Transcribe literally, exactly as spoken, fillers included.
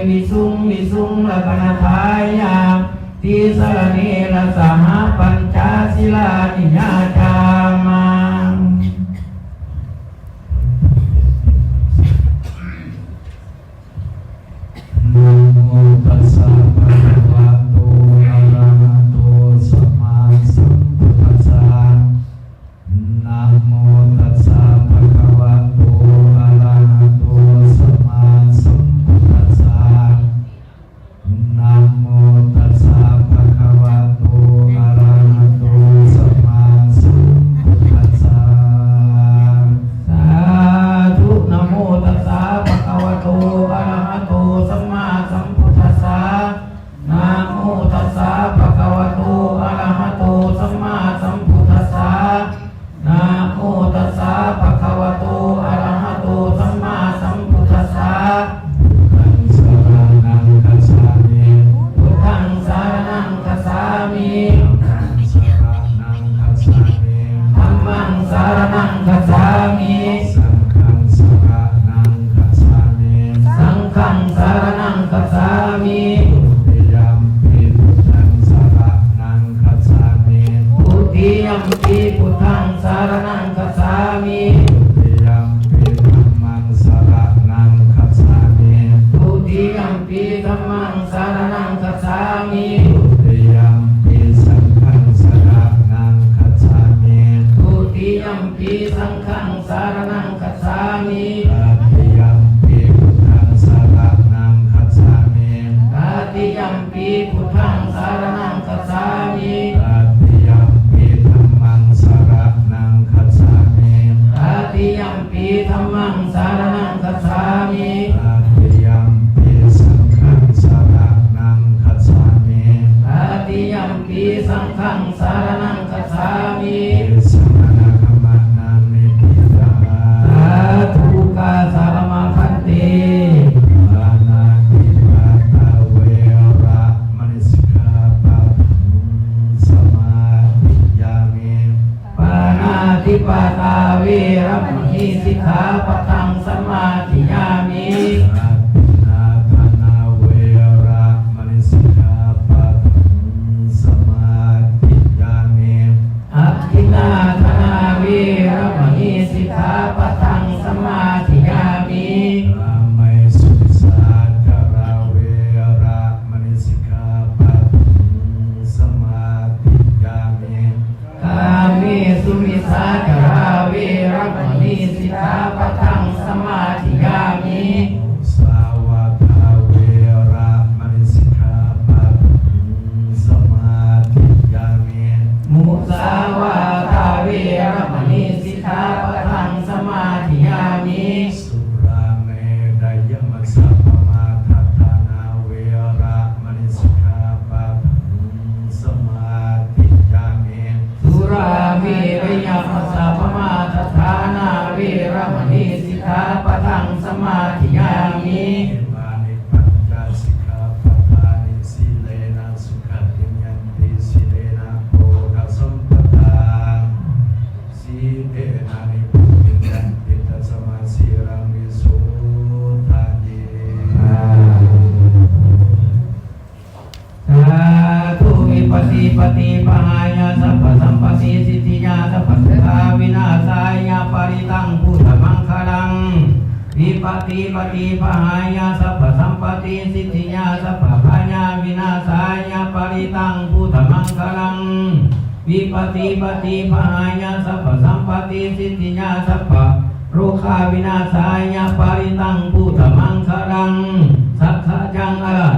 visuṃ visuṃ rakkhaṇatthāya tisaraṇena saha pañca sīlāni yācāma. Namo tassa bhagavato arahato sammāsambuddhassa. Namo tassa bhagavato arahato sammāsambuddhassa. Namo tassa bhagavato arahato sammāsambuddhassa. Sādhu. Namo tassa bhagavato arahato sammāsambuddhassa. Namo tassa bhagavato arahato sammāsambuddhassa. Namo tassa bhagavato arahato sammāsambuddhassa. Buddhaṃ saraṇaṃ gacchāmi. Buddhaṃ saraṇaṃ gacchāmi. Dhammaṃ saraṇaṃ gacchāmi. Dhammaṃ saraṇaṃ gacchāmi. Saṅghaṃ saraṇaṃ gacchāmi. Saṅghaṃ saraṇaṃ gacchāmi. Dutiyampi buddhaṃ saraṇaṃ gacchāmi. Dutiyampi buddhaṃ saraṇaṃ gacchāmi. Dutiyampi dhammaṃ saraṇaṃ gacchāmi. Dutiyampi dhammaṃ saraṇaṃ gacchāmi. Dutiyampi saṅghaṃ saraṇaṃ gacchāmi. Dutiyampi saṅghaṃ saraṇaṃ gacchāmi. Tatiyampi buddhaṃ saraṇaṃ gacchāmi. Tatiyampi buddhaṃ saraṇaṃ gacchāmi. Tatiyampi dhammaṃ saraṇaṃ gacchāmi. Tatiyampi dhammaṃ saraṇaṃ gacchāmi. Tatiyampi saṅghaṃ saraṇaṃ gacchāmi. Tatiyampi saṅghaṃ saraṇaṃ gacchāmi. Tisaraṇagamanaṃ niṭṭhitaṃ. Sādhu. Ukāsa āma bhante. Pāṇātipātā veramaṇī sikkhāpadaṃ samādiyāmi. Pāṇātipātā veramaṇī sikkhāpadaṃ samādiyāmi. Adinnādānā veramaṇī sikkhāpadaṃ samādiyāmi. Adinnādānā veramaṇī sikkhāpadaṃ samādiyāmi. Kāmesu micchācārā veramaṇī sikkhāpadaṃ samādiyāmi. Kāmesu micchācārā veramaṇī sikkhāpadaṃ samādiyāmi. Musāvādā veramaṇī sikkhāpadaṃ samādiyāmi. Musāvādā veramaṇī sikkhāpadaṃ samādiyāmi. Surāmerayamajjapamādaṭṭhānā veramaṇī sikkhāpadaṃ samādiyāmi. Surāmerayamajjapamādaṭṭhānā veramaṇī sikkhāpadaṃ samādiyāmi. Imāni pañca sikkhāpadāni. Sīlena sugatiṃ yanti, sīlena bhogasampadā, sīlena nibbutiṃ yanti, tasmā sīlaṃ visodhaye. Sādhu. Vipattipaṭibāhāya sabbasampattisiddhiyā sabbadukkhavināsāya parittaṃ brūtha maṅgalaṃ. Vipattipaṭibāhāya sabbasampattisiddhiyā sabbabhayavināsāya parittaṃ brūtha maṅgalaṃ. Vipattipaṭibāhāya sabbasampattisiddhiyā sabbarogavināsāya parittaṃ brūtha maṅgalaṃ. Sakkacaṃ arahaṃ